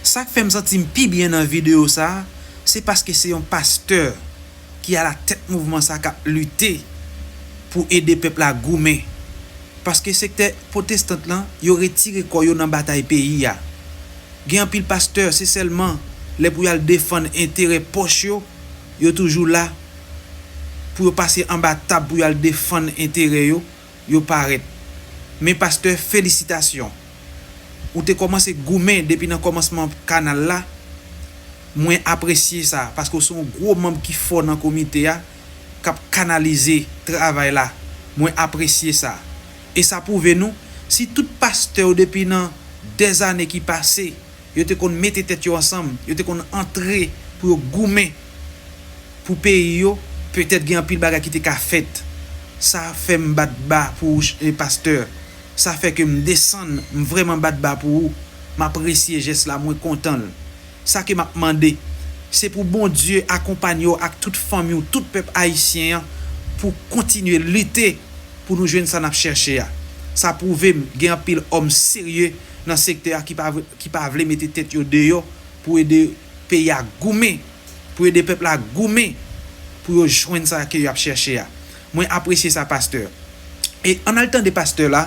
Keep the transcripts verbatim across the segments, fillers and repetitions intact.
Sa k fè m santi m pi byen nan videyo sa a, se paske se yon pastè ki alatèt mouvman sa k ap lite pou ede pèp la goumen. Paske sektè pwotestant lan, yo retire kò yo nan batay peyi a. Gen anpil pastè, se sèlman lè pou y al defann enterè pòch yo, yo toujou la pou yo pase anba tab pou y al defann enterè yo, yo parèt. Men pastè, felisitasyon. Ou te kòmanse goumen depi nan kòmansman kanal la. Mwen apresye sa, paske w se yon gwo manm ki fò nan komite a, k ap kanalize travay la. Mwen apresye sa. E sa pwouve nou, si tout pastè yo depi nan dèzane ki pase, yo te konn mete tèt yo ansanm, yo te konn antre pou yo goumen pou peyi yo, petèt gen anpil bagay ki te ka fèt. Sa fè m bat ba pou ou, ch-, e, pastè. Sa fè ke m desann, m vrèman bat ba pou ou. M apresye jès la, mwen kontan l. Sa ke m ap mande, se pou Bondye akonpanye w ak tout fanmi w, tout pèp ayisyen an, pou kontinye lite pou nou jwenn sa n ap chèche a. Sa pwouve m gen anpil òm serye nan sektè a ki pa vle, ki pa vle mete tèt yo deyò pou ede peyi a goumen, pou ede pèp la goumen, pou yo jwenn sa ke y ap chèche a. Mwen apresye sa, pastè. E ann al tande pastè la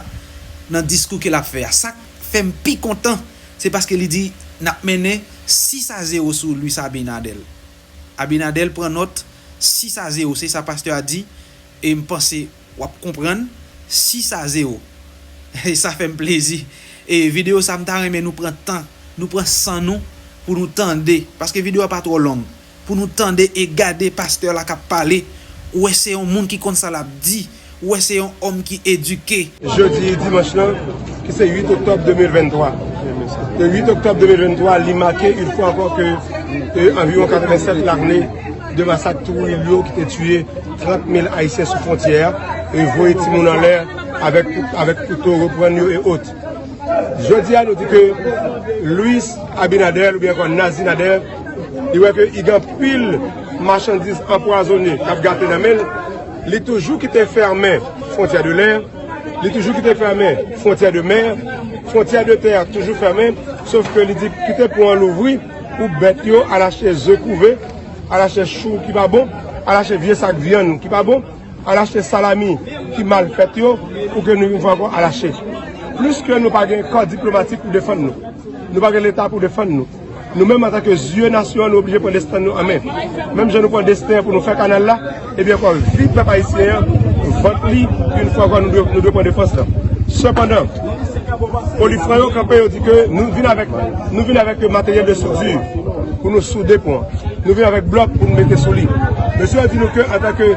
nan diskou ke l ap fè a. Sa k fè m pi kontan, se paske li di n ap mennen sis a zewo sou Luis Abinader. Abinader pran nòt, sis a zewo, se sa pastè a di, e m panse w ap konprann, sis a zewo. E sa fè m plezi. E videyo sa, m ta renmen nou pran tan, nou pran san nou pou nou tande, paske videyo a pa twò long, pou nou tande e gade pastè la k ap pale. Ou wè se yon moun ki konn sa l ap di, ou wè se yon òm ki edike. Jodi dimanch lan, ki se uit oktòb de mil venntwa. Le uit oktòb de mil venntwa, li make yon fwa ankò ke, ke anviwon katrevennsèt lane de masak Trujillo ki te tiye trant mil Ayisyen sou fwontyè a e voye timoun anlè avèk, avèk kouto, reprann yo e ot. Jodi a, nou di ke Luis Abinader, oubyen ankò Nazinader, li wè ke i gen anpil machandiz anpwazonnen k ap gate nan men l. Li toujou kite fèmen fwontyè de lè, li toujou kite fèmen fwontyè de mè, fwontyè de tè toujou fèmen, sof ke li di kite pon an louvri pou bèt yo al achte ze kouve, al achte chou ki pa bon, al achte vye sak vyann ki pa bon, al achte salami ki mal fèt yo, pou ke nou yon fwa ankò al achte. Pliske nou pa gen kò diplomatik pou defann nou, nou pa gen Leta pou defann nou. Nou menm, antanke zye nasyon an, nou oblije pran desten nou an men. Menm jan nou pran desten an pou nou fè kanal la, ebyen ankò, vi pèp ayisyen an, vant li, yon fwa ankò, nou dwe, nou dwe pran defans lan. Sepandan, Polifran yo kanpe, yo di ke nou vin avèk, nou vin avèk materyèl de soudure pou nou soude pon an. Nou vin avèk blòk pou nou mete sou li. Mesye yo di nou ke antanke,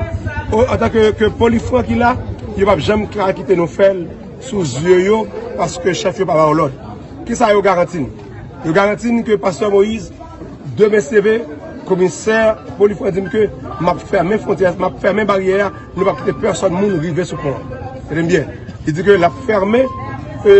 antanke ke Polifran ki la, yo p ap janm ka kite nou fè l sou zye yo, paske chèf yo pa ba yo lòd. Kisa yo garanti n? Yo garanti n ke pastè Moïse, demen seve, komisè Polifran di m ke m ap fèmen fwontyè, m ap fèmen baryè a, nou p ap kite pèsòn moun rive sou pon an. Tande m byen. Li di ke l ap fèmen, e,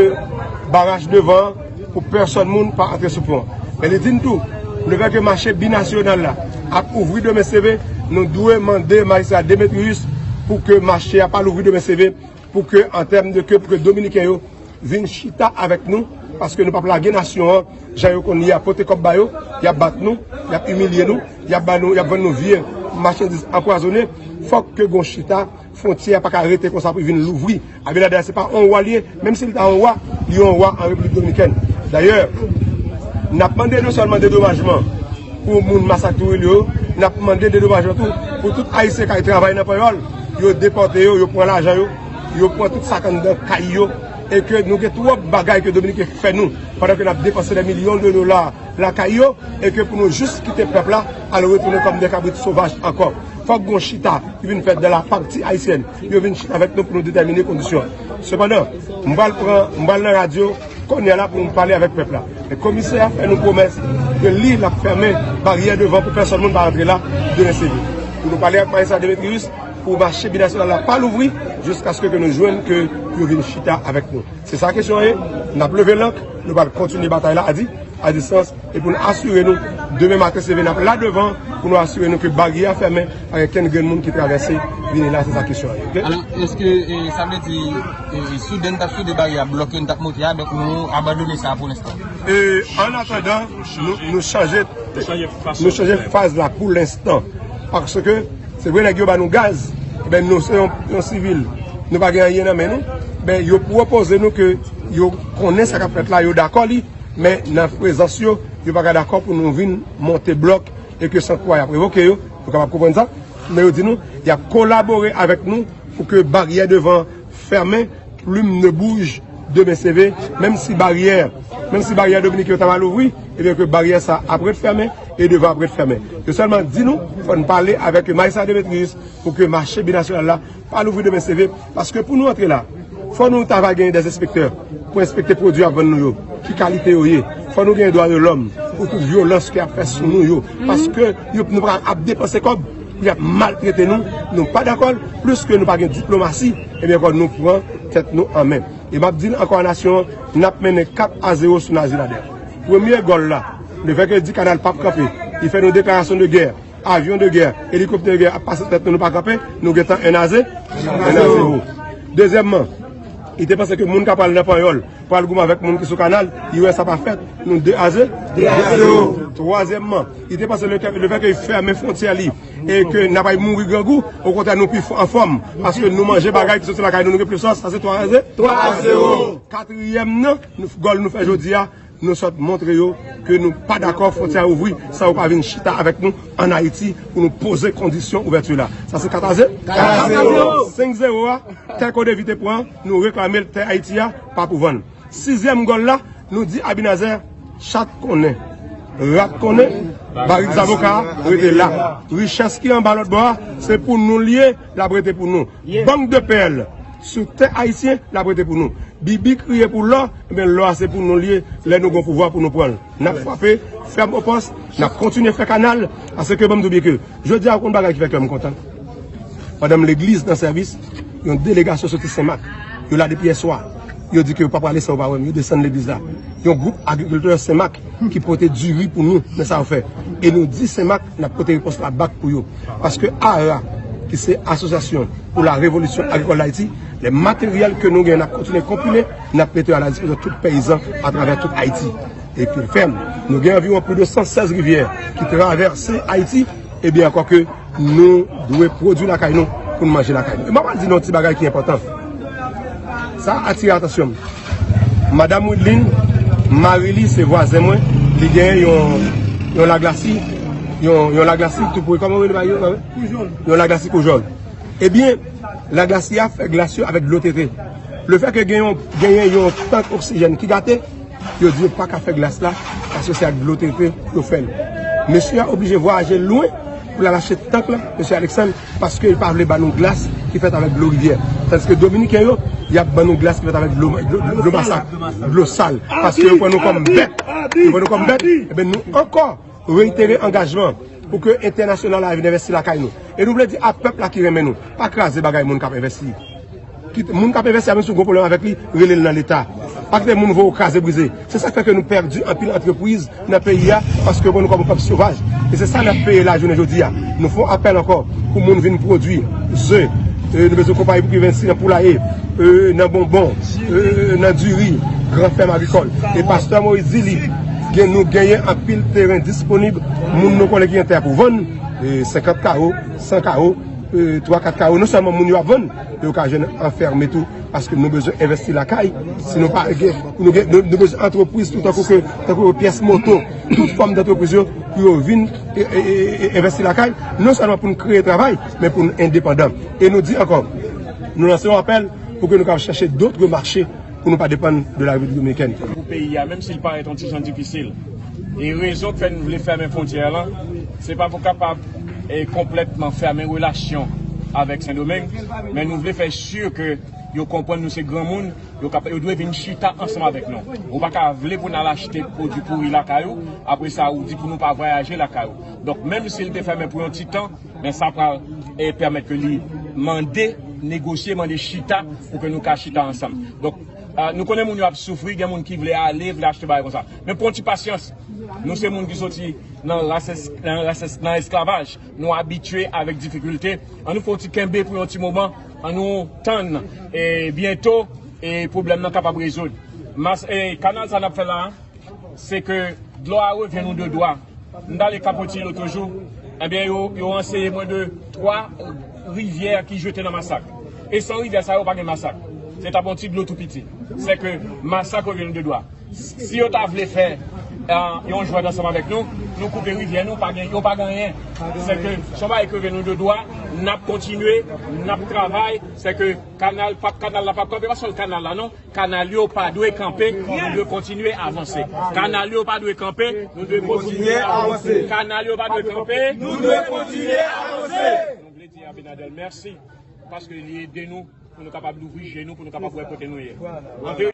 baraj devan an pou pèsòn moun pa antre sou pon an. Men li di n tou, lefètke mache binasyonal la ap ouvri demen seve, nou dwe mande majistra Demetrius pou ke mache a pa louvri demen seve, pou ke, an tèm de ke, pou ke Dominiken yo vin chita avèk nou, paske nou p ap lage nasyon an, jan yo konn ye a, pote kòb ba yo, y ap bat nou, y ap imilye nou, y ap ba nou, y ap vann nou vye machandiz anpwazonnen. Fòk ke gon chita, fwontyè a pa ka rete konsa pou vin louvri. Abinader se pa yon wa li ye, menm si l ta yon wa, li yon wa an Repiblik Dominikèn. Dayè, n ap mande non sèlman dedomajman pou moun masak Trujillo yo, n ap mande dedomajman tou pou tout Ayisyen k al travay nan panyòl, yo depòte yo, yo pran lajan yo, yo pran tout sa k anndan kay yo, e ke nou gen twòp bagay ke Dominiken fè nou, pandan ke n ap depanse dè milyon de dola lakay yo, e ke pou nou jis kite pèp la al retounen kòm dè kabrit sovaj ankò. Fòk gon chita ki vin fèt de la pati ayisyèn, yo vin chita avèk nou pou nou detèmine kondisyon. Sepandan, m pral pran, m pral nan radyo kounye a la pou m pale avèk pèp la. Men komisè a fè nou pwomès ke li, l ap fèmen baryè devan pou pèsòn moun pa rantre la demen seve. Pou nou pale ak majistra Demetrius, pou mache binasyonal la pa louvri, jiskaske ke nou jwenn ke yo vin chita avèk nou. Se sa kesyon an ye. N ap leve lank, nou pral kontinye batay la a di, a distans, e pou n asire nou, demen maten seve n ap la devan, pou nou asire nou ke baryè a fèmen, pa gen kenn grenn moun ki travèse. Vini la, se sa kesyon an ye, oke? Alò, èske, e, sa vle di, e, si w t ap sou de baryè a, blòk yo n t ap monte a, donk nou abandone sa pou lenstan? E, an atandan, nou, nou chanje, nou chanje faz la pou lenstan. Paske, se vre, nèg yo ba nou gaz, ben, nou se yon, yon sivil, nou pa gen anyen nan men nou, ben, yo pwopoze nou ke yo konnen sa k ap fèt la, yo dakò li, men nan prezans yo, yo pa ka dakò pou nou vin monte blòk e ke san kwa y ap revoke yo, nou kapab konprann sa, men yo di nou, y ap kolabore avèk nou pou ke baryè devan fèmen, plume ne bouge de mes cheveux, menm si baryè, menm si baryè Dominik yo ta mal ouvri, ebyen ke baryè sa ap ret fèmen e devan ap ret fèmen. Yo sèlman di nou, fò n pale avèk majistra Demetrius pou ke mache binasyonal la pa louvri de mes cheveux, paske pou nou antre la, fò nou ta va genyen dè enspektè pou enspekte pwodui y ap vann nou yo, ki kalite yo ye. Fò nou genyen dwa de lòm pou tout vyolans ke y ap fè sou nou yo, paske yo, nou pa ap depanse kòb pou y ap maltrete nou, nou pa dakò l, plis ke nou pa gen diplomasi, ebyen ankò nou pran tèt nou an men. E m ap di l ankò a nasyon an, n ap mennen kat a zewo sou Nazi Nader. Premye gòl la, lefètke di kanal p ap kanpe, li fè nou deklarasyon de gè, avyon de gè, elikoptè de gè ap pase tèt nou, nou pa kanpe, nou gentan en a zewo. En a zewo. Dezyèmman, li te panse ke moun k ap pral nan Panyòl pral goumen avèk moun ki sou kanal, li wè sa pa fèt, nou de a zewo. Twazyèmman, li te panse lefètke li fèmen fwontyè li e ke n ap al mouri grangou, okontrè nou pi fò, anfòm, paske nou manje bagay ki soti lakay nou, nou gen plis fòs, sa se twa a zewo. Twa a zewo. Katriyèm nan, nou, gòl nou fè jodi a, nou sot montre yo ke nou pa dakò fwontyè a ouvri san yo pa vin chita avèk nou ann Ayiti pou nou poze kondisyon ouvèti la. Sa se kat a zewo. Kat a zewo. Senk zewo a, tè Kodevi te pran, nou reklame l, tè Ayiti a pa pou vann. Sizyèm gòl la, nou di Abinazer, chat konnen, rat konnen, barik zavoka a rete la. Richès ki anba lòt bò a, se pou nou l ye, l ap rete pou nou. Bank de pèl sou tè ayisyen, l ap rete pou nou. Bibi kriye pou lò, ebyen lò a se pou nou l ye, lè nou gen pouvwa pou nou pran l. N ap frape, fèm o pòs, n ap kontinye fè kanal, paske ban m di w byen ke jodi a, ou konn bagay ki fè kè m kontan? Pandan m legliz nan sèvis, yon delegasyon soti Senmak, yo la depi yèswa, yo di ke yo p ap prale san yo pa wè m, yo desann legliz la. Yon gwoup agrikiltè Senmak ki pote diri pou nou nan sa yo fè. E nou di Senmak, n ap pote repons la bak pou yo. Paske ara, ki se Asosyasyon pou la Revolisyon Agrikòl Dayiti, lè materyèl ke nou gen, n ap kontinye konpile, n ap mete yo a la dispozisyon tout peyizan atravè tout Ayiti. E ke fèm, nou gen anviwon plis de san sèz rivyè ki travèse Ayiti, ebyen ankò ke nou dwe pwodui lakay nou pou n manje lakay nou. E m ap di nou yon ti bagay ki enpòtan. Sa atire atansyon m. Madanm Wideline, mari li se vwazen mwen, li gen yon, yon laglasi, yon, yon laglasi tou pre, kòman yo rele bagay yo? Yon laglasi koujòl. Ebyen, laglasi a fè glas yo avèk dlo trete. Lefètke gen yon, genyen yon tank oksijèn ki gate, yo di yo pa ka fè glas la, paske se ak dlo trete yo fè l. Mesye a oblije vwayaje lwen pou l al achte tank la, mesye Alexandre, paske li pa vle ba nou glas ki fèt avèk dlo rivyè. Tandiske Dominiken yo, y ap ban nou glas ki fèt avèk dlo, dlo, dlo, dlo masak, dlo sal, paske yo pran nou kòm bèt. Yo pran nou kòm bèt. Ebyen, nou ankò reitere angajman pou ke entènasyonal la vin envesti lakay nou. E nou vle di a pèp la ki renmen nou, pa kraze bagay moun k ap envesti. Kit moun k ap envesti a, menm si w gen pwoblèm avèk li, rele l nan Leta. Pa kite moun voye w kraze brize. Se sa k fè ke nou pèdi anpil antrepriz nan peyi a, paske yo pran nou kòm yon pèp sovaj. E se sa n ap peye la jounen jodi a. Nou fè yon apèl ankò pou moun vin pwodui ze, e, nou bezwen konpayi pou ki envesti nan poulaye, e, nan bonbon, e, nan diri, gran fèm agrikòl. E pastè Moïse di li, gen, nou genyen anpil teren disponib, moun nou konnen ki gen tè pou vann, e, senkant kawo, san kawo, e, twa, kat kawo, non sèlman moun yo ap vann, yo ka jwenn an fèmen tou, paske nou bezwen envesti lakay, si nou pa gen, nou gen, nou, nou bezwen antrepriz tou tankou ke, tankou pyès moto, tout fòm dantrepriz yo, pou yo vin e, e, e, e, envesti lakay, non sèlman pou n kreye travay, men pou n endepandan. E nou di ankò, nou lanse yon apèl pou ke nou kapab chèche dotre mache pou nou pa depann de la Repiblik Dominikèn. Pou peyi a, menm si l parèt yon ti jan difisil. E rezon k fè nou vle fèmen fwontyè a lan, se pa pou kapab, e, konplètman fèmen relasyon avèk Sendomeng, men nou vle fè si ke yo konprann nou se granmoun, yo kap-, yo dwe vin chita ansanm avèk nou. Ou pa ka vle pou n al achte pwodui pouri lakay ou, apre sa ou di pou nou pa vwayaje lakay ou. Donk, menm si l te fèmen pou yon ti tan, men sa pral, e, pèmèt ke li mande negosye, mande chita pou ke nou ka chita ansanm. Donk, Ah, nou konnen moun yo ap soufri, gen moun ki vle ale, vle achte bagay konsa. Men pran ti pasyans. Nou se moun ki soti nan ras es-, nan ras es-, nan esklavaj. Nou abitye avèk difikilte. Ann nou fè yon ti kenbe pou yon ti moman. Ann nou tann, e, byento, e, pwoblèm nan kapab rezoud. Mas, e, kanal sa n ap fè la, se ke dlo a revyen nou de dwa. M t ale Kapoti loto jou, ebyen, yo, yo anseye mwen de twa rivyè ki jete nan Masak. E san rivyè sa yo, pa gen Masak. Se t ap yon ti dlo tou piti. Se ke Masak revyen nou de dwa. Si yo ta vle fè, ah, yon jwèt ansanm avèk nou, nou koupe rivyè nou, pa gen, yo pa gen anyen. Se ke se yon bagay ki revyen nou de dwa, n ap kontinye, n ap travay. Se ke kanal, p ap, kanal la p ap kanpe, pa sèl kanal la, non. Kanal yo pa dwe kanpe, nou dwe kontinye avanse. Kanal yo pa dwe kanpe, nou dwe kontinye avanse. Kanal yo pa dwe kanpe, nou dwe kontinye avanse. Nou vle di Abinader mèsi, paske li ede nou pou nou kapab louvri je nou, pou nou kapab wè kote nou ye. An verite,